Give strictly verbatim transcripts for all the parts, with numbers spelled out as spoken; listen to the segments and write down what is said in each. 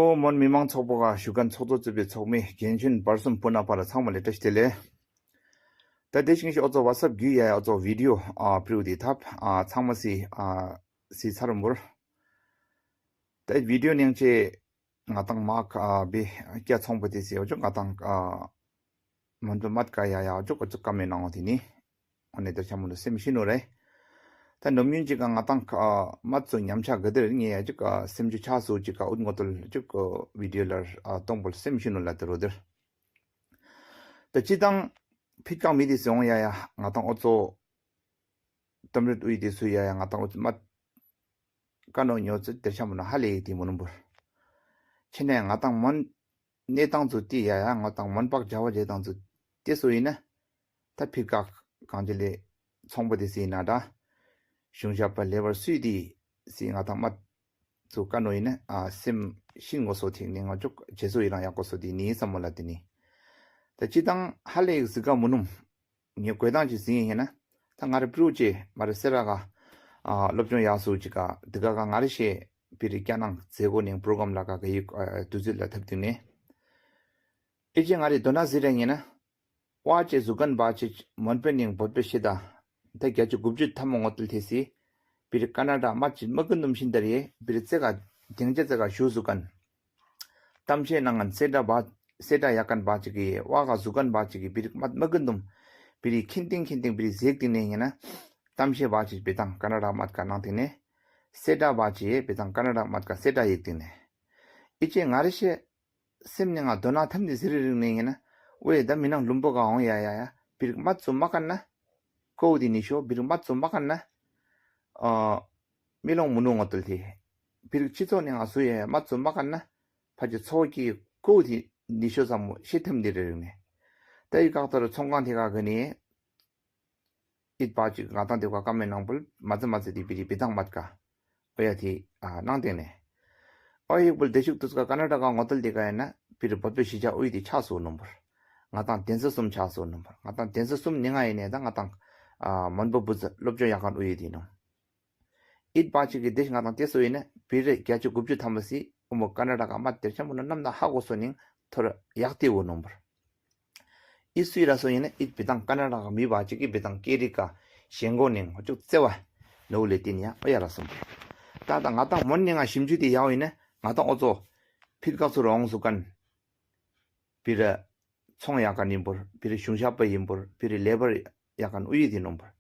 ཨོ་མོན་མི་མང་ཚོགས་པ་ག་ཞུ་མཁན་ཚོགས་གཙོ་གཙོས་པའི་ཚོགས་མི་རྒན་གཞོན་བར་གསུམ་སྤུན་ཟླ་བར་ཚང་མ་ལ་བཀྲ་ཤིས་བདེ་ལེགས། ད་དེ་བཞིན་ཞིག་ཨོ་ཚོ་ཝ་སབ་བརྒྱུད་ཡ་ཡ་ཨོ་ཚོ་བི་ཌི་ཡོ་ཨ་པྲིའུ་དེ་ཐབ་ཨ་ཚང་མ་སི་ཨ་སི་ཚར་འབུར། ད་བི་ཌི་ཡོ་ནང་ཆེ་ང་དང་མ་ཁ་བི་སྐྱ་ཚོང་པ་དེ་སི་ཨོ་ཅོ་ང་དང་ཨ་མོན་པ་མད་ཀ་ཡ་ཡ་ཨོ་ཅོ་ཨོ་ཚོ་ཀ་མེ་ནང་ཨོ་དེ་ནི། ཨོ་ནེ་དེར་ཆ་མོ་ནུ་སེམས་ཤི་ནུ་རེ། ད་ནོ་མྱུན་ཅིག་ག་ང་དང་ཨ་མ་ཚོ་ཉམས་ཆག་ག་དེར་ངེ་ཡ་ཅིག་ཨ་སེམས་ཅུ་ཆ་སོ་ཅིག་ག་ཨུད་ངོ་ཏོལ་ཅིག་ཨ་བི་ཌི་ཡོ་ལར་ཨ་གཏོང་པོལ་སེམས་ཤི་ནུ་ལ་དེ་རོ་དེར། ད་ཅི་དང་ཕིད་ཀང་མི་དེ་སོང་ཡ་ཡ་ང་དང་ཨོ་ཚོ་གཏམ་རེད་ཨུད་དེ་སུ་ཡ་ཡ་ང་དང་ཨོ་ཚོ་མ་ཀ་ནོ་ཉོ་ཚོ་དེར་ཆ་མོ་ནུ་ཧ་ལེ་ཡི་དེ་མོ་ནུ་འབུར། ཆེ་ནས་ང་དང་མོན་གནས་སྟངས་ཚོ་དེ་ཡ་ཡ་ང་དང་མོན་པག་བྱ་བ་བྱེད་སྟངས་ཚོ་དེ་སུ་ཡིན་ན། ད་ཕིར་ཀ་གང་ཅི་ལས་ཚོང་པ་དེ་སི་ན་ད། གཞུང་ཞབས་པ་ལེ་བར་སུས་དེ་སི་ང་དང་མ་ཚུ་ཀ་ནོ་ཡིན་ན་ཨ་སེམས་ཤིན་ངོ་སོ་ཐིག་ནི་ང་ཅོག་རྗེས་སུ་ཡི་རང་ཡག་གོ་སོ་དེ་ནི་བསམ་མོ་ལ་དེ་ནི། ད་ཅི་དང་ཧ་ལས་ཡིག་ཟི་ཀ་མུ་ནུམ། ངས་གོས་དང་ཅི་ཟིན་ཡིན་ན། ད་ང་རེ་པྲུ་ཅེ་མ་རེ་སེ་ར་ག་ཨ་སློབ་སྦྱོང་ཡག་སུ་ཅི་ག་དི་ག་ག་ང་རེ་ཤེ་པི་རི་ཀྱ་ནང་མཛད་སྒོ་ནས་པྲོ་གམ་ལ་ག་ག་ཡིག་ཨ་དུས་ཚོད་ལ་ཐབས་དུས་ནས། ཨེ་ཅེ་ང་རེ་དོ་ན་ཟི་རེ་ཡིན་ན། ཝ་ཅེ་ཟུ་ཀན་བ་ཅེ་མོན་པེ་ནིང་བོད་པེ་ཤེ་ད། ད་བརྒྱད་ཅུ་དགུ་བཅུ་ཐ་མ་ངོ་ཏལ་ཐེ་སི། པིར་ཀ་ན་ཌ་མ་ཅི་མ་ཀུན་ནུམ་ཤིན་ད་རེ་པིར་ཙེ་ག་དེང་ཅེ་ཙེ་ག་ཞུ་ཟུ་ཀན། གཏམ་བཤད་ནང་ང་སེ་ད་བ་སེ་ད་ཡ་ཀན་བ་ཅི་གི་ཝ་ག་ཟུ་ཀན་བ་ཅི་གི་པིར་མ་མ་ཀུན་ནུམ། པིར་ཁིན་ཏིང་ཁིན་ཏིང་པིར་ཟེག་ཏིང་ནེ་ཡིན་ན། གཏམ་བཤད་བ་ཅི་པི་དང་ཀ་ན་ཌ་མ་ཀ་ནང་ཏིང་ནེ། སེ་ད་བ་ཅི་པི་དང་ཀ་ན་ཌ་མ་ཀ་སེ་ད་ཡིག་ཏིང་ནེ། ཨི་ཅེ་ང་རེ་ཤེ། སེམས་ནི་ང་དོ་ན་ཐམ་ནི་ཟི་རི་རིང་ནི་ཡིན་ན། ཝེ་ད་མི་ནང་ལུམ་པོ་ག་འོང་ཡ་ཡ་ཡ། པིར་མ་ཚུ་མ་ཀན་ན། ཀོ་དི་ནི་ཤོ་པིར་མ་ཚུ་མ་ཀན་ན། ཨ་མི་ལོང་མུ་ནུ་ངོ་ཏོལ་ཐི། པིར་ཆི་ཚོ་ནི་ང་སུ་ཡ་ཡ་མ་ཚུ་མ་ཀན་ན། ཕ་ཅི་ཚོ་ཀི་ཀོ་དི་ནི་ཤོ་ས་མོ་ཤེ་ཐམ་དི་རི་རིང་ནི། ད་ཡི་ཀག་ཏོ་ར་ཚོང་ཁང་ཐི་ག་གི་ནི། ཨིད་པ་ཅིག་ང་དང་དེ་ཀ་ཀ་མེ་ནང་པོལ་མ་ཙི་མ་ཙི་དེ་པི་རི་པི་དང་མ་ཀ། ཨོ་ཡ་དེ་ཨ་ནང་དེ་ནས། ཨོ་ཡིག་པོལ་དེ་ཤུག་ཏུ་ཀ་ཀ་ན་ཌ་ཀ་ངོ་ཏལ་དེ་ཀ་ཡ་ན་པི་རི་བོད་པའི་གཞིས་ཆགས་ཨུ་ཡི་དེ་ཆགས་སོ་ནོམ་པོར། ང་དང་གདན་ས་གསུམ་ཆགས་སོ་ནོམ་པོར། ང་དང་གདན་ས་གསུམ་ནི་ང་ཡིན་ནས་ད་ང་དང་ཨ་མོན་པོ་བུ་ཙི་སློབ་སྦྱོང་ཡག་ཁན་ཨུ་ཡི་དེ་ནོ། ཨིད་པ་ཅིག་གི་དེ་ང་དང་དེ་སོ་ཡིན་ན་པི་རི་བརྒྱད་ཅུ་དགུ་བཅུ་ཐམ་པ་སི་ཨུ་མོ་ཀ་ན་ཌ་ཀ་མ་དེར་ཆ་མོ་ན་ནམ་ན་ཧ་གོ་སོ་ནིང་ཐོར་ཡག་དེ་འོ་ནོམ་པོར། ཨི་སུའི་ར་སོ་ཡིན་ན་ཨི་བི་དང་ཀ་ན་ཌ་ག་མི་བ་ཅིག་གི་བི་དང་ཀེ་རི་ཀ་ཞེན་གོ་ནིང་ཧོ་ཅུག་བརྩེ་བ་ནོ་ལེ་ཏིན་ཡ་ཨོ་ཡ་ར་སོམ། ད་ད་ང་དང་མོན་ནི་ང་ཞིམ་ཆུ་དེ་ཡའོ་ཡིན་ན་ང་དང་ཨོ་ཚོ་ཕིད་ཀ་ཚུ་རོང་སུ་ཀན་པི་ར་ཚོང་ཡག་ཀ་ནིན་པོར་པི་ར་གཞུང་ཞབས་པ་ཡིན་པོར་པི་ར་ལེ་བར་ཡག་ཀ་ཨུ་ཡི་དེ་ནོམ་པོར་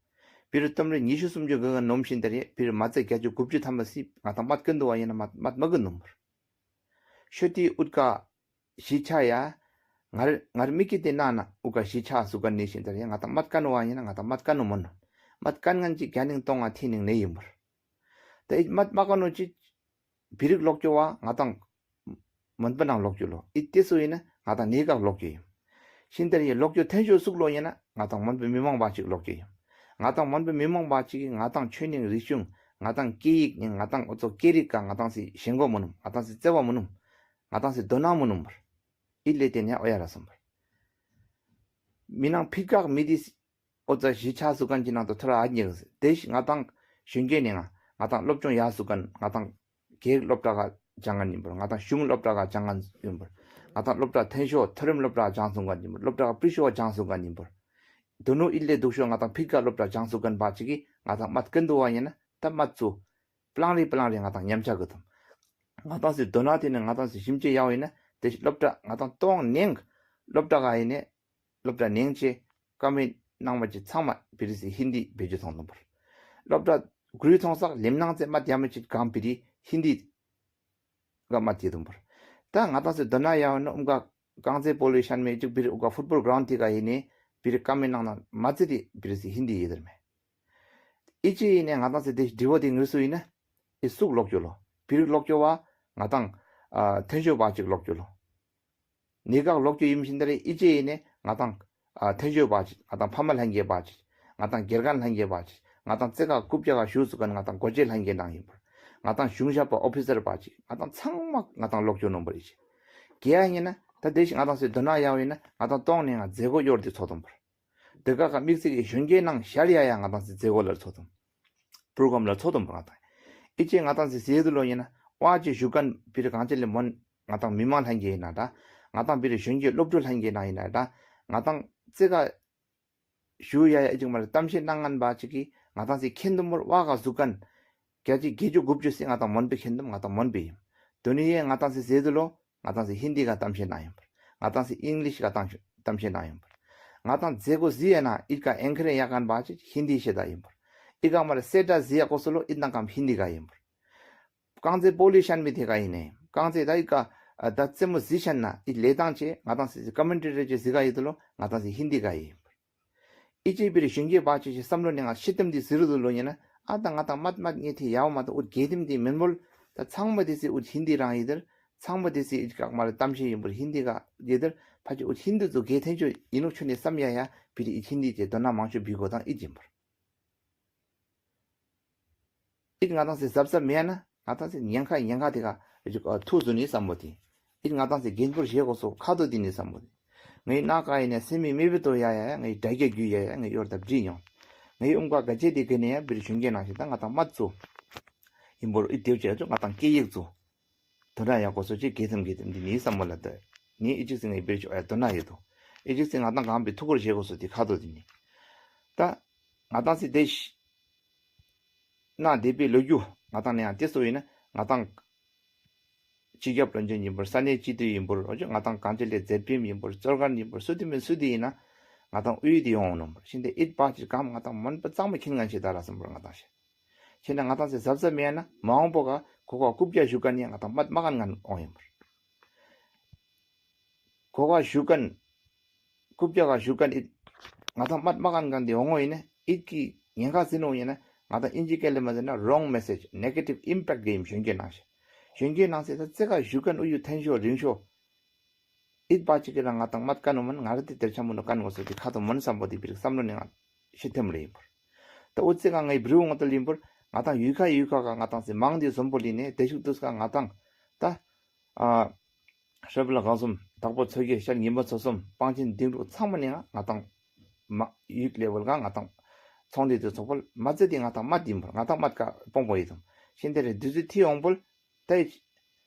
པི་ར་གཏམ་རེ་ཉི་ཤུ་སུམ་ཅུ་ག་ག་ནོམ་ཤིན་ད་རེ་པི་ར་མ་ཚད་བརྒྱད་ཅུ་དགུ་བཅུ་ཐམ་པ་སི་ང་དང་མ་ཀུན་དུ་བ་ཡིན་ན་མ་མ་མ་ཀུན་ནོམ་པོར། ཤོ་ཏི་ཨུད་ཀ་གཞིས་ཆགས་ཡ། ངར་ངར་མི་ཀི་ཏི་ན་ན་ཨུ་ཀ་གཞིས་ཆགས་སུ་ཀ་ནི་ཤིན་ད་རེ་ང་དང་མ་ཀན་ནོ་བ་ཡིན་ན་ང་དང་མ་ཀན་ནོ་མོན་ནོ། མ་ཀན་ངན་ཅིག་རྒྱ་ནིང་གཏོང་ང་ཐི་ནིང་ནེ་ཡིན་པོར། ད་ཨི་མ་མ་ཀན་ནོ་ཅི་བི་རིག་ལོག་ཀྱོ་བ་ང་དང་མོན་པ་ནང་ལོག་ཀྱོ་ལོ་ཨི་ཏི་སུ་ཡིན་ན་ང་དང་ནེ་ཀ་ལོག་ཀྱོ་ཡིན། ཤིན་ད་རེ་ལོག་ཀྱོ་ཐན་ཤོ་སུག་ལོ་ཡིན་ན་ང་དང་མོན་པ་མི་མང་བ་ཅིག་ལོག་ཀྱོ་ཡིན། ང་དང་མོན་པ་མི་མང་བ་ཅིག་གི་ང་དང་ཆོས་ནིང་རིག་གཞུང་ང་དང་སྐད་ཡིག་ནིང་ང་དང་ཨོ་ཚོ་ཀེ་རི་ཀ་ང་དང་སི་ཞེན་གོ་མོ་ནུམ་ང་དང་སི་བརྩེ་བ་མོ་ནུམ་ང་དང་སི་དོ་ན་མོ་ནུམ་པར། ཨི་ལེ་ཏེ་ནེ་ཨོ་ཡ་ར་སོམ་པར། མི་ནང་ཕི་ཀག་མི་དི་ཨོ་ཙ་གཞིས་ཆགས་སུ་ཀན་གྱི་ནང་དུ་ཐོ་ར་ཨ་ཉེ་གི་དེ་ཤི་ང་དང་གཞོན་སྐྱེས་ནི་ང་ང་དང་སློབ་སྦྱོང་ཡག་སུ་ཀན་ང་དང་གེག་སློབ་གྲྭ་ག་སྦྱང་ང་ཉིན་པར་ང་དང་གཞུང་སློབ་གྲྭ་ག་སྦྱང་ང་ཉིན་པར་ང་དང་སློབ་གྲྭ་ཐན་ཤོ་མཐོ་རིམ་སློབ་གྲྭ་སྦྱང་སུ་ཀན་ཉིན་པར་སློབ་གྲྭ་ག་པྲི་ཤོ་སྦྱང་སུ་ཀན་ཉིན་པར། དོ་ནུ་ཨི་ལེ་དུག་ཤོ་ང་དང་ཕི་ཀག་སློབ་གྲྭ་སྦྱང་སུ་ཀན་པ་ཅིག་གི་ང་དང་མ་ཀན་དུ་བ་ཡིན་ན་ད་མ་ཚུ། པླང་རི་པླང་རི་ང་དང་ཉམས་ཆག་གི་དུམ། ང་དང་སི་དོ་ན་དེ་ནི་ང་དང་སི་ཞིམ་ཅེ་ཡའོ་ཡིན་ན་དེ་སློབ་གྲྭ་ང་དང་སྟོང་ནེང་སློབ་གྲྭ་ག་ཡིན་ནི་སློབ་གྲྭ་ནེང་ཅེ་ཀ་མི་ནང་མ་ཅི་ཚང་མ་བི་རི་སི་ཧིན་དི་བེད་སྤྱོད་ཐོང་དུམ་པར། སློབ་གྲྭ་གུ་རུ་ཐོང་སག་ལེམ་ནང་ཙེ་མ་དེ་ཡ་མ་ཅི་གང་བི་རི་ཧིན་དི་ག་མ་དེ་དུམ་པར། ད་ང་དང་སི་དོ་ན་ཡའོ་ཡིན་ན་ཨུམ་ག་གང་ཚེ་པོ་ལི་ཤན་མེ་ཅིག་བི་རི་ཨུ་ག་ཕུཊ་བོལ་གྲོན་དེ་ག་ཡིན་ནི་བི་རི་ཀ་མི་ནང་ན་མ་ཙི་དི་བི་རི་སི་ཧིན་དི་ཡེ་དར་མེ། ཨི་ཅི་ཡིན་ནས་ང་དང་སི་དེ་དྲི་བ་དེ་ངོས་སུ་ཡིན་ན་ཨི་སུག་ལོག་ཀྱོ་ལོ་བི་རིག་ལོག་ཀྱོ་བ་ང་དང་ཨ་ཐན་ཤོ་བ་ཅིག་ལོག་ཀྱོ་ལོ། ནི་གག་ལོག་ཀྱོ་ཡིན་ཞིན་ད་རེ་ཨི་ཅི་ཡིན་ནས་ང་དང་ཨ་ཐན་ཤོ་བ་ཅིག་ང་དང་ཕ་མ་ལྷན་རྒྱས་བ་ཅིག་ང་དང་སྒེར་གན་ལྷན་རྒྱས་བ་ཅིག་ང་དང་རྩེ་ག་རྐུབ་ཀྱ་ག་ཞུ་སུ་གན་ང་དང་སྒོ་འབྱེད་ལྷན་རྒྱས་ནང་ཡིན་པར་ང་དང་གཞུང་ཞབས་པ་ཨོ་ཕི་སར་བ་ཅིག་ང་དང་ཚང་མ་ང་དང་ལོག་ཀྱོ་ནོམ་པར་ཨི་ཅི། གལ་ཡིན་ན་ད་དེ་ཞིག་ང་དང་སི་དོ་ན་ཡའོ་ཡིན་ན་ང་དང་སྟོང་ནས་ང་མཛད་སྒོ་གཡོར་དེ་ཚོ་དུམ་པར། དེ་ག་ག་དམིགས་བསལ་གྱི་གཞོན་སྐྱེས་ནང་ཤར་ཡ་ཡ་ང་དང་སི་མཛད་སྒོ་ལ་ཚོ་དུམ། པྲོ་གམ་ལ་ཚོ་དུམ་པར་ང་དང་། ཨི་ཅེ་ང་དང་སི་ཟེ་དུ་ལོ་ཡིན་ན་ཝ་ཅེ་ཞུ་ཀན་པི་རི་གང་ཅེ་ལེ་མོན་ ང་ཏང་མི་མང་ལྷན་རྒྱས་ཡིན་ན་འདྲ། ང་ཏང་བི་རི་གཞོན་སྐྱེས་སློབ་ཕྲུག་ལྷན་རྒྱས་ནང་ཡིན་ན་འདྲ། ང་ཏང་རྩེ་ག་ཞུ་ཡ་ཡ་ཨི་ཅིག་མ་རེད། གཏམ་བཤད་གནང་ངན་པ་ཅིག་གིས་ང་ཏང་སི་ཁེན་དུ་མོར་བ་ག་ཟུག་གན་བརྒྱ་ཅིག་བརྒྱད་ཅུ་དགུ་བཅུ་སི་ང་ཏང་མོན་པའི་ཁེན་དུ་ང་ཏང་མོན་པའི་ཡིན། དོ་ནི་ཡེ་ང་ཏང་སི་ཟེ་དུ་ལོ། ང་ཏང་སི་ཧིན་དི་ག་གཏམ་བཤད་གནང་ཡིན་པར། ང་ཏང་སི་ཨིང་ལིཤ་ག་གཏམ་བཤད་གནང་ཡིན་པར། ང་ཏང་མཛད་སྒོ་ཟི་ཡ་ན་ཨི་ཀ་ཨེང་ཁ་རེ་ཡ་གན་པ་ཅིག་ཧིན་དི་ཤེས་ད་ཡིན་པར། ཨི་ཀ་མ་རེད་སེ་ཏ་ཟི་ཡ་ཀོ་སོ་ལོ་ཨི་ནང་ཀམ་ཧིན་དི་ག་ཡིན་པར། རྐང་རྩེད་སྤོ་ལོ་ཤན་མི་དེ་ག་ཡིན་ནས། རྐང་རྩེད་ད་ཨི་ཀ་ཨ་ད་རྩེད་མོ་ཟི་ཤན་ན་ཨི་ལེ་ཏང་ཅེ་ང་ཏང་སི་ཀོ་མེན་ཏྲི་རེ་ཅེ་ཟི་ག་ཡོད་དུ་ལོ་ང་ཏང་སི་ཧིན་དི་ག་ཡིན་པར། ཨི་ཅེ་བི་རི་གཞོན་སྐྱེས་པ་ཅེ་ཞེ་བསམ་བློ་ནས་ང་ཤི་ཏམ་དི་ཟི་རུ་དུ་ལོ་ཡིན་ན་ཨ་ད་ང་ཏང་མད་མད་ངེ་ཐི་ཡའོ་མ་ད་ཨུད་གེ་ཏིམ་དི་མེན་བོལ། ད་ཚང་མ་དི་སི་ཨུད་ཧིན་དི་རང་ཡི་དར། ཚང་མ་དི་སི་ཨི་ཀ་མ་རེད་གཏམ་བཤད་ཡིན་པར་ཧིན་དི་ག་ཡི་དར། ཕ་ཅེ་ཨུད་ཧིན་དི་ཚོ་གེ་ཐན་ཆོ་ཡིན་ནོ་ཆོ་ནས་བསམ་ཡ་ཡ་བི་རི་ཨི་ཧིན་དི་ཅེ་དོ་ན་མང་ཆོ་བི་གོ་དང་ཨི་ཅིན་པར། ཨིད་ང་ཏང་སི་གཟབ་གཟབ་མེད་ན་ང་ཏང་སི་ཉེན་ཁ་ཉེན་ཁ་དེ་ག་ཨ་ཐུག་ཟུ་ནི་བསམ་པོ་དེ། ཨིད་ང་ཏང་སི་རྒན་པོར་བཞེས་དགོས་སོ་ཁ་དོ་དེ་ནི་བསམ་པོ་དེ། ངའི་སྣ་ཁ་ཡིན་ན་སེམས་མི་མེད་པའི་དོ་ཡ་ཡ་ཡ་ངའི་དགྲ་རྒྱ་རྒྱུ་ཡ་ཡ་ངའི་གཡོར་དང་བྲིས་མྱོང་། ངའི་ཨུམ་ཀ་ག་ཅེ་དེ་གི་ནས་ཡ་བིར་གཞུང་རྒྱལ་ནང་བཞིན་ད་ང་ཏང་མ་ཚོ། ཡིན་པོར་ཨིད་དེབ་ཅེ་ཡ་ཚོ་ང་ཏང་སྐད་ཡིག་ཚོ། དོ་ན་ཡ་གོ་སོ་ཅེ་གེ་ཐམ་གེ་ཐམ་དེ་ནི་བསམ་པོ་ལ་དོ། ནི་ཨི་ཅིག་སི་ངའི་བིར་ཆོ་ཡ་དོ་ན་ཡོད་དོ། ཨི་ཅིག་སི་ང་ཏང་གང་པའི་ཐུག་པོར་བཞེས་དགོས་སོ་དེ་ཁ་དོ་དེ་ནི། ད། ང་ཏང་སི་དེ་ཤི། ན་དེ་པའི་ལོ་རྒྱུས་ང་ཏང་ནས་ཡང་དེ་སོ་ཡིན་ན་ང་ཏང་། སྤྱི་ཁྱབ་བློན་ཆེན་ཡིན་པར་ས་གནས་སྤྱི་འཐུས་ཡིན་པར་འོ་ཅོ་ང་ཏང་གང་ཅི་ལས་མཛད་དཔོན་ཡིན་པར་གཙོ་འགན་ཡིན་པར་སུ་དེ་མིན་སུ་དེ་ཡིན་ན་ང་ཏང་དབུས་དེ་ཡོང་ནོ་མར་ཤིན་ཏེ་ཨིད་པ་ཅིར་གམ་ང་ཏང་མོན་པ་གཙང་མ་ཁྱིན་ངན་ཤེས་ད་ར་སམ་པར་ང་ཏང་ཤེས། ཤེས་ན་ང་ཏང་སི་གཟབ་གཟབ་མེད་ན་མ་འོངས་པོ་ག་གོ་ག་རྐུབ་བཀྱག་ཞུ་ག་ནི་ང་ཏང་མ་མ་གན་ངན་འོང་ཡིན་པར། གོ་ག་ཞུ་གན། རྐུབ་བཀྱག་ག་ཞུ་གན་ཨིད། ང་ཏང་མ་མ་གན་གན་དེ་འོང་ངོ་ཡིན་ན་ཨིད་ཀྱི་ཉེན་ཁ་ཟིན་འོང་ཡིན་ན་ང་ཏང་ཨིན་ཇི་སྐད་ལས་མ་ཟིན་ན་wrong message negative impact གི་ཡིན་གཞོན་སྐྱེས་ནང་ཞིག་གཞོན་སྐྱེས་ནང་སི་ད་རྩེ་ག་ཞུ་གན་ཨུ་ཡུ་ཐན་ཤོ་རིང་ཤོ། ཨིད་པ་ཅིག་གི་རང་ང་ཏང་མ་གན་འོང་མིན་ང་ར་དེ་དེར་ཆ་མུ་ནོ་གན་འོང་སོ་དེ་ཁ་ཏོ་མོན་བསམ་པོ་དེ་བིར་བསམ་བློ་ནི་ང་ཤི་ཐེམ་རེ་ཡིན་པར། ད་ཨུ་རྩེ་ག་ངའི་བིར་འོང་ཏོ་ལིན་པར་ང་ཏང་ཡུལ་ཁ་ཡུལ་ཁ་ག་ང་ཏང་སི་མང་དེ་བཟོམ་པོ་ལིན་ནས་དེ་ཤུག་དུས་ག་ང་ཏང་། ད། ཨ། ཧྲ་བི་ལ་གང་སོམ་དྭགས་པོ་ཚོ་གི་ཤར་ཉི་མ་ཚོ་སོམ་པང་ཆེན་ལྡིང་དྲུག་ཚང་མ་ནི་ང་ང་ཏང་མ་ཡུལ་ལེ་བལ་ག་ང་ཏང་ཚོང་འདི་དུ་ཚོགས་པོ་མ་ཚེ་དེ་ང་ཏང་མ་དིམ་པོ་ང་ཏང་མ་ཀ་སྤོང་པོ་ཡི་དམ་ཤིན་ཏེ་རེ་དུས་ཚོད་ཐི་ཡོང་པོལ་ཏེ་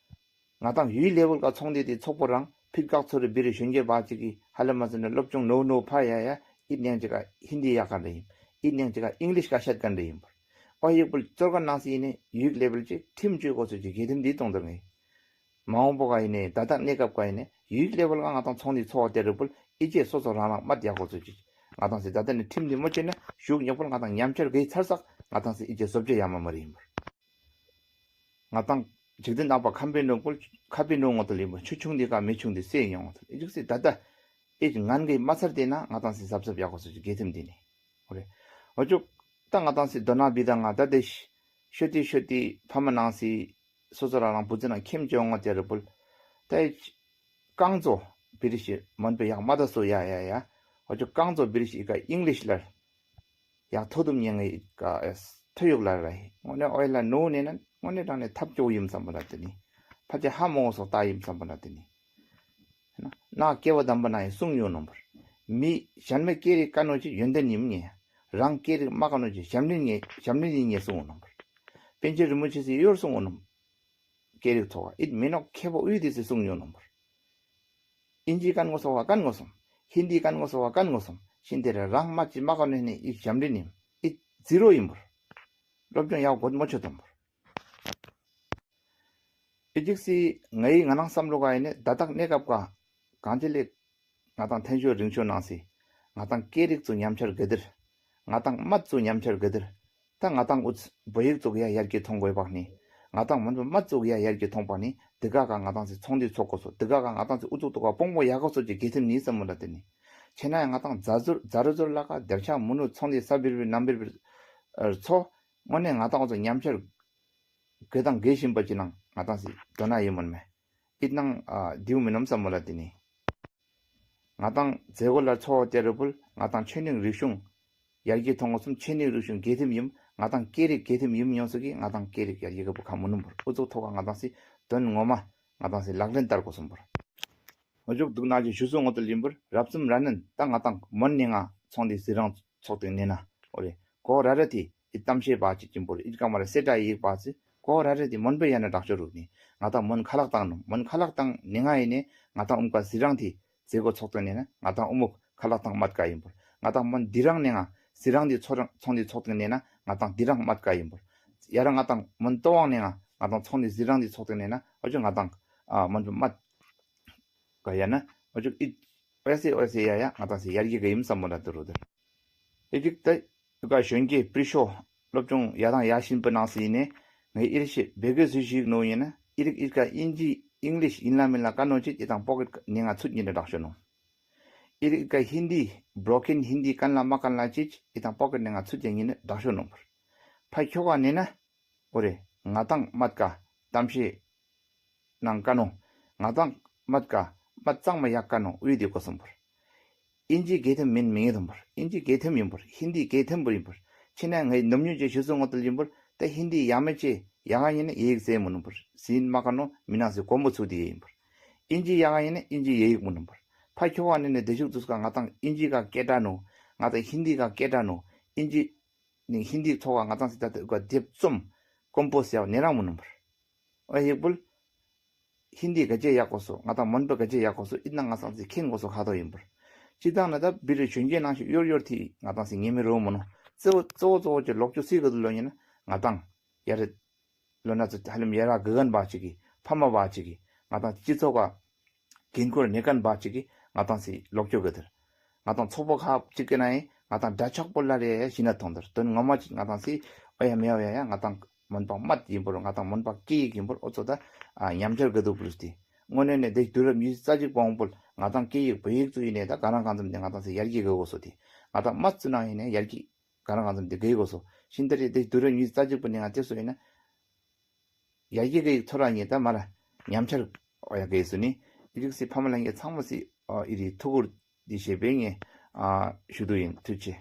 ང་ཏང་ཡུལ་ལེ་བལ་ག་ཚོང་འདི་དེ་ཚོགས་པོ་རང་ཕིར་ཀག་ཚོ་རེ་བི་རེ་གཞོན་སྐྱེས་པ་ཅིག་གི་ཧ་ལམ་མ་ཟེར་ན་སློབ་སྦྱོང་ནོ་ནོ་ཕ་ཡ་ཡ་ཨིད་ནང་ཅིག་ག་ཧིན་དི་ཡག་ག་འདྲ་ཡིན་ཨིད་ནང་ཅིག་ག་ཨིང་ལིཤ་ག་ཤད་ག་འདྲ་ཡིན་པོ་ཨོ་ཡིག་པོ་གཙོར་ག་ནང་སི་ཡིན་ནི་ཡུལ་ལེ་བལ་ཅིག་ཁྲིམས་གཅོད་གོ་ཚོ་ཅིག་གི་ཐིམ་འདི་གཏོང་དར་ངེས། མ་འོངས་པོ་ག་ཡིན་ནའི་ད་ལྟ་གནས་སྐབས་ག་ཡིན་ནའི་ཡུལ་ལེ་བལ་ག་ང་ཏང་ཚོང་འདི་ཚོགས་དེ་རུ་པོལ་ཨི་ཅེ་སོ་སོ་རང་རང་མ་རྒྱག་གོ་ཚོད་ཅིག་ང་ཏང་སི་ད་ལྟ་ནི་ཁྲིམས་འདི་མོ་ཅེ་ན་ཞུགས་ཉོག་པོལ་ང་ཏང་ཉམས་ཆར་གི་ཚར་སག་ང་ཏང་སི་ཨི་ཅེ་བཟོ་བཅོས་ཡ་མ་མ་རེ་ཡིན་པར། ང་ཏང་འཇིག་རྟེན་ནག་པ་ཁམས་པའི་ནོ་པོལ་ཁ་པའི་ནོ་ངོ་ཏོ་ལེ་མོ་ཆུ་ཆུང་འདི་ག་མི་ཆུང་འདི་སེ་ཡོང་ངོ་ཏོ་ཨི་ཅིག་སི་ད་ལྟ་ཨི་ཅིག་ངན་གི་མ་ཚར་དེ་ན་ང་ཏང་སི་གཟབ་གཟབ་ཡག་གོ་ཚོད་ཅིག་གི་ཐིམ་འདི་ནི་འོ་རེ་འོ་ཅུག་ད་ང་ཏང་སི་དོ་ན་བི་ད་ང་ད་དེ་ཤོ་ཏི་ཤོ་ཏི་ཕ་མ་ནང་སི། སོ་སོ་རང་རང་བུ་ཚ་ནང་ཁྱིམ་སྐྱོང་ངོ་དེ་རུ་པོལ། ད་རྐང་ཚོ་བི་རི་ཤི་མོན་པེ་ཡག་མ་ད་སོ་ཡ་ཡ་ཡ། འོ་ཅོ་རྐང་ཚོ་བི་རི་ཤི་ཨི་ཀ་ཨིང་ལིཤ་ལར། ཡག་ཐོ་དུམ་ཉེ་ངེ་ཨི་ཀ་ཨེས་ཐོ་ཡུག་ལར་ར་ཧི་ངོ་ནེ་ཨོ་ཡ་ལ་ནོ་ནེ་ན་ངོ་ནེ་རང་ནེ་ཐབ་ཅོ་ཡིམ་སམ་པ་ལ་དེ་ནི། ཕ་ཅེ་ཧ་མོ་སོ་ཏ་ཡིམ་སམ་པ་ལ་དེ་ནི། ན་སྐྱེ་བ་དམ་པ་ན་ཡི་གསུང་ཡོད་ནོ་པར། མི་གཞན་མ་སྐད་རིགས་ཀ་ནོ་ཅི་ཡོན་ཏན་ཡིམ་ཉེ། རང་སྐད་རིགས་མ་ཀ་ནོ་ཅི་ཞམ་ལིན་ཉེ་ཞམ་ལིན་ཡིན་ཉེ་གསུང་ནོ་པར། པཎ་ཆེན་རིན་པོ་ཆེ་སི་ཡོར་གསུང་ནོ། སྐད་རིགས་ཚོ་བ་ཨིད་མི་ནོག་ཁེ་པོ་ཨུ་དི་སི་གསུང་ཡོད་ནོ་པར། ཨིན་ཇི་ཀན་ངོ་སོ་བ་ཀན་ངོ་སོམ། ཧིན་དི་ཀན་ངོ་སོ་བ་ཀན་ངོ་སོམ། ཤིན་ཏེ་ར་རང་མ་ཅི་མ་ཀ་ནོ་ནི་ཨིད་ཞམ་ལིན་ཡིམ། ཨིད་ཛི་རོ་ཡིན་པར། སློབ་སྦྱོང་ཡག་གོད་མོ་ཆོད་དམ་པར། ཨི་ཇིག་སི་ངའི་ང་ནང་བསམ་བློ་ག་ཡིན་ནི་ད་ཐག་གནས་སྐབས་ག་གང་ཅི་ལེགས། ང་ཏང་ཐན་ཤོད་རིང་ཤོད་ནང་སི། ང་ཏང་སྐད་རིགས་ཚོ་ཉམས་ཆར་གི་དིར། ང་ཏང་སྨད་ཚོ་ཉམས་ཆར་གི་དིར། ད་ང་ཏང་ཨུ་ཚ་བོད་ཡིག་ཚོ་གི་ཡ་ཡར་རྒྱས་ཐོང་དགོས་པ་ནི། ང་ཏང་མོན་པ་སྨད་ཚོ་གི་ཡ་ཡར་རྒྱས་ཐོང་པ་ནི་དི་ག་ག་ང་ཏང་སི་ཚོང་འདུས་ཚོགས་གོ་སོ་དི་ག་ག་ང་ཏང་སི་ཨུ་ཚུགས་ཏོ་ག་སྤོང་པོ་ཡག་གོ་སོ་ཅི་གི་ཐིམ་ནི་བསམ་མོ་ལ་དི་ནི། ཆེ་ན་ཡ་ང་ཏང་ཛ་ཟུར་ཛ་རུ་ཟུར་ལ་ཀ་དེར་ཆ་མུ་ནུ་ཚོང་འདུས་ས་བིར་བིར་ནམ་བིར་བིར་ཚོ་དངོས་གནས་ང་ཏང་ཨུ་ཚོ་ཉམས་ཆར། གི་དང་གི་བཞིན་པ་ཅི་ནང་ང་ཏང་སི་དོ་ན་ཡིན་མོན་མེ། ཨིད་ནང་ཨ་དེའུ་མི་ནམ་བསམ་མོ་ལ་དི་ནི། ང་ཏང་མཛད་སྒོ་ལ་ཚོགས་ཏེ་རུ་པུལ་ང་ཏང་ཆོས་ནིང་རིག་གཞུང་ཡར་རྒྱས་ཐོང་ངོ་སུམ་ཆོས་ནིང་རིག་གཞུང་གི་ཐིམ་ཡིན་ང་ཏང་སྐད་རིགས་གི་ཐིམ་ཡིན་ཡོང་སུ་གི་ང་ཏང་སྐད་རིགས་ཡར་རྒྱས་གི་པུ་ཁ་མུ་ནུམ་པུར་ཨུ་ཚོགས་ཐོག་ང་ཏང་སི་དོན་ངོ་མ་ང་ཏང་སི་ལག་ལེན་བསྟར་གོ་སུམ་པུར། ཨོ་ཅོག་འདུག་ན་ཅིག་ཞུ་སོང་ངོ་དུ་ལིན་པུར་རབ་གསུམ་ར་ནན་ད་ང་ཏང་མོན་ནི་ང་ཚོང་འདི་སི་རང་ཚོགས་ཏེ་ནི་ན་ཨོ་རེ་གོ་ར་ར་ཏི་ཨི་གཏམ་བཤད་པ་ཅིག་ཅིམ་པུར་ཨི་ཀ་མ་ར་སེ་ཏྲ་ཡིག་པ་ཅི་ ཀོ་ར་རེ་དེ་མོན་པེ་ཡ་ན་དྲག་ཤོས་རུག་ནི། ང་དང་མོན་ཁ་ལག་བཏང་ནོ། མོན་ཁ་ལག་བཏང་ནི་ང་ཡིན་ནི་ང་དང་ཨུམ་ཀ་སི་རང་དེ་མཛད་སྒོ་ཚོགས་སྟེང་ནས་ན་ང་དང་ཨུ་མུག་ཁ་ལག་དང་མད་ཀ་ཡིན་པོར། ང་དང་མོན་འདི་རང་ནས་ང་སི་རང་དེ་ཚོགས་རང་ཚོང་དེ་ཚོགས་སྟེང་ནས་ན་ང་དང་འདི་རང་མད་ཀ་ཡིན་པོར། ཡ་ར་ང་དང་མོན་ཏོ་ཝང་ནས་ང་ང་དང་ཚོང་དེ་སི་རང་དེ་ཚོགས་སྟེང་ནས་ན་ཨོ་ཅོ་ང་དང་ཨ་མོན་པ་མད་ཀ་ཡ་ན་ཨོ་ཅོ་ཨི་ཨོ་སེ་ཨོ་སེ་ཡ་ཡ་ང་དང་སི་ཡར་གྱི་ག་ཡིན་བསམ་མོ་ལ་དུ་རུ་དུ། ཨི་ཅིག་ད་ཀ་གཞོན་སྐྱེས་པྲི་ཤོ་སློབ་སྦྱོང་ཡ་དང་ཡ་བཞིན་པ་ནང་སི་ཡིན་ནས་ངའི་ཨི་རི་ཤི་བེ་གེ་སུ་ཞིག་ནོ་ཡིན་ན་ཨི་རིག་ཨི་ཀ་ཨིན་ཇི་ཨིང་ལིཤ་ཡིན་ལ་མིན་ལ་ཀ་ནོ་ཅིག་ཨི་དང་པོ་ཀེ་ནས་ང་ཚུད་ཉིན་དྲ་དྲག་ཤོ་ནོ། ཨི་རིག་ཨི་ཀ་ཧིན་དི་བྲོ་ཀིན་ཧིན་དི་ཀན་ལ་མ་ཀན་ལ་ཅིག་ཨི་དང་པོ་ཀེ་ནས་ང་ཚུད་ཉིན་དྲག་ཤོ་ནོ་པར། ཕ་ཁྱོ་ག་ནས་ན་འོ་རེ། ང་དང་མད་ཀ་གཏམ་བཤད་ནང་ཀ་ནོ། ང་དང་མད་ཀ་མད་གཙང་མ་ཡག་ཀ་ནོ་ཨུའི་དེ་གོ་སོང་པར། ཨིན་ཇི་གེ་ཐེམ་མིན་མི་ངེ་དམ་པར། ཨིན་ཇི་གེ་ཐེམ་ཡིན་པར། ཧིན་དི་གེ་ཐེམ་པར་ཡིན་པར། ཕྱི་ནས་ངའི་ནམ་ཉུང་ཅེ་ཞུ་སོང་ངོ་ཏལ་ཡིན་པར། ད་ཧིན་དི་ཡ་མེ་ཅེ་ཡ་ག་ཡིན་ན་ཡེ་ཡིག་ཟེ་མུ་ནུམ་པར། ཟིན་མ་ཀ་ནོ་མི་ནང་སི་གོམ་པོ་ཚུ་དི་ཡེ་ཡིན་པར། ཨིན་ཇི་ཡ་ག་ཡིན་ན་ཨིན་ཇི་ཡེ་ཡིག་མུ་ནུམ་པར། ཕ་ཁྱོ་ག་ནས་ནས་དེ་ཤུག་ཚུགས་ཀ་ང་དང་ཨིན་ཇི་ག་སྐད་གྲགས་ནོ། ང་དང་ཧིན་དི་ག་སྐད་གྲགས་ནོ། ཨིན་ཇི་ནི་ཧིན་དི་ཚོགས་ཀ་ང་དང་སི་ད་དེ་ག་དེབ་རྩོམ་ཀོམ་པོ་སི་ཡ་ནེ་རང་མུ་ནུམ་པར། ཨོ་ཡིག་པུལ། ཧིན་དི་ག་ཅེ་ཡག་གོ་སོ། ང་དང་མོན་པ་ག་ཅེ་ཡག་གོ་སོ། ཨི་ན་ང་སང་སི་ཁེན་གོ་སོ་ཁ་ཐོ་ཡིན་པར། ཅི་དང་ན་ད་བི་རི་གཞོན་སྐྱེས་ནང་ཞིག་ཡོར་ཡོར་ཐི་ང་དང་སི་ངེ་མི་རོ་མོ་ནོ། གཙོ་བོ་གཙོ་བོ་གཙོ་བོ་ཅེ་ལོག་ཅོ་སི་ག་དུ་ལོ་ཡིན་ན་ང་དང་ཡ་རེ། ལོ་ན་ཚོ་ཧ་ལམ་ཡ་ར་གི་གན་བ་ཅིག་གི་ཕ་མ་བ་ཅིག་གི་ང་དང་སྤྱི་ཚོགས་ཀ་འགན་ཁུར་ནེ་གན་བ་ཅིག་གི་ང་དང་སི་ལོག་ཅོ་ག་དར། ང་དང་ཚོགས་པ་ཁག་ཅིག་གི་ན་ཡིན་ང་དང་འདྲ་ཆགས་པོ་ལ་རེ་ཡ་ཤི་ན་ཐོང་དར་དོན་ངོ་མ་ཅིག་ང་དང་སི་ཨོ་ཡ་མེ་ཨོ་ཡ་ཡ་ང་དང་མོན་པ་མད་ཡིན་པོར། ང་དང་མོན་པ་སྐད་ཡིག་ཡིན་པོར། ཨོ་ཚོ་ད་ཨ་ཉམས་ཆར་ག་དུ་པུ་རུ་སྟི་དངོས་གནས་ནས་དེ་དུས་རབས་ཉི་ཤུ་རྩ་གཅིག་པོ་འོང་པོལ་ང་དང་སྐད་ཡིག་བོད་ཡིག་ཚུ་ཡིན་ནས་ད་ག་རང་གང་འཛོམས་ནས་ང་དང་སི་ཡར་རྒྱས་ག་གོ་སོ་དི་ང་དང་མད་ཚུ་ནང་ཡིན་ནས་ཡར་རྒྱས་ག་རང་གང་འཛོམས་དེ་ག་གོ་སོ་ཤིན་ཏ་རེ་དེ་དུས་རབས་ཉི་ཤུ་རྩ་གཅིག་པོ་ནས་ང་དེ་སོ་ཡིན་ན། ཡ་གི་གི་ཐོ་ར་ཉེ་ད་མ་ར་ཉམས་ཆར་ཨོ་ཡ་གི་སུ་ནི་ཨི་རིག་སི་ཕ་མ་ལ་ངས་ཚང་མ་སི་ཨི་རི་ཐུ་གུར་འདི་ཞེས་པའི་ངས་ཨ་ཞུ་དུ་ཡིན། ཐུགས་རྗེ།